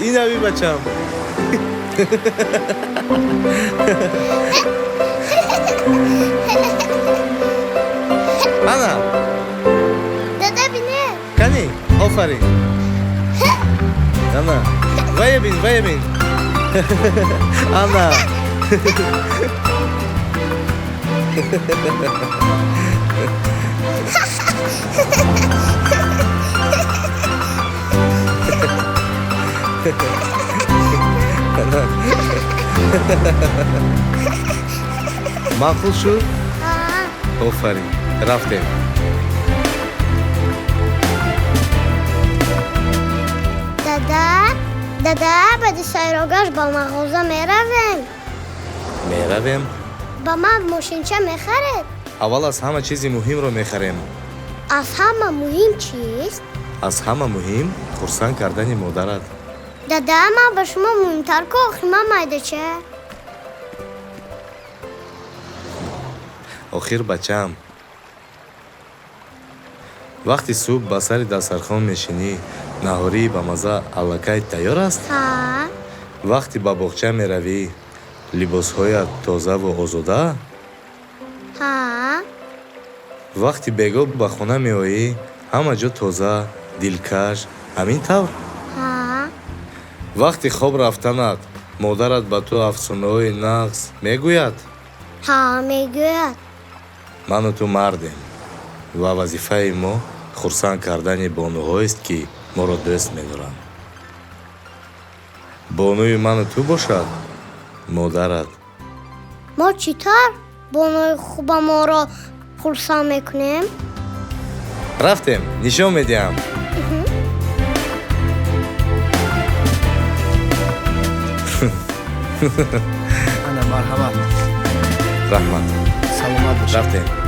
Инави бачам. Ана. Дада, бине. Кани, офарин. Ана, вая бин, вая бин. Ана. Маъқул шуд? Офарин, рафтем. Дада, дада, баъди сайрогашт ба мағоза меравем? Меравем. Ба ман мошинча мехаред? Аввал аз ҳама чизи муҳимро мехарем. Аз ҳама муҳим чист? Аз ҳама муҳим хурсанд кардани модарат. Дада, ман ба шумо муҳимтар ку, охир ман майдача. Охир, бачаам, вақти субҳ ба сари дастархон мешинӣ, наҳории ба мазза аллакай тайёр аст? Ҳа. Вақте ба боғча меравӣ, либосҳоят тозаву озода? Ҳа. Вақти бегоҳ ба хона меоӣ, ҳама ҷо тоза, дилкаш, ҳамин тавр? Ҳа. Вақти хоб рафтанат модарат ба ту афсонаҳои нағз мегӯяд? Ҳа, мегӯяд. Ману ту мардем ва вазифаи мо хурсанд кардани бонуҳоест, ки моро дӯст медоранд. Бонуи ману ту бошад модарат. Мо чӣ тавр бонуи хубамонро хурсанд мекунем? Рафтем, нишон медиҳам. Ана, марҳамат. Раҳмат. Саломат бошед. Рафтем.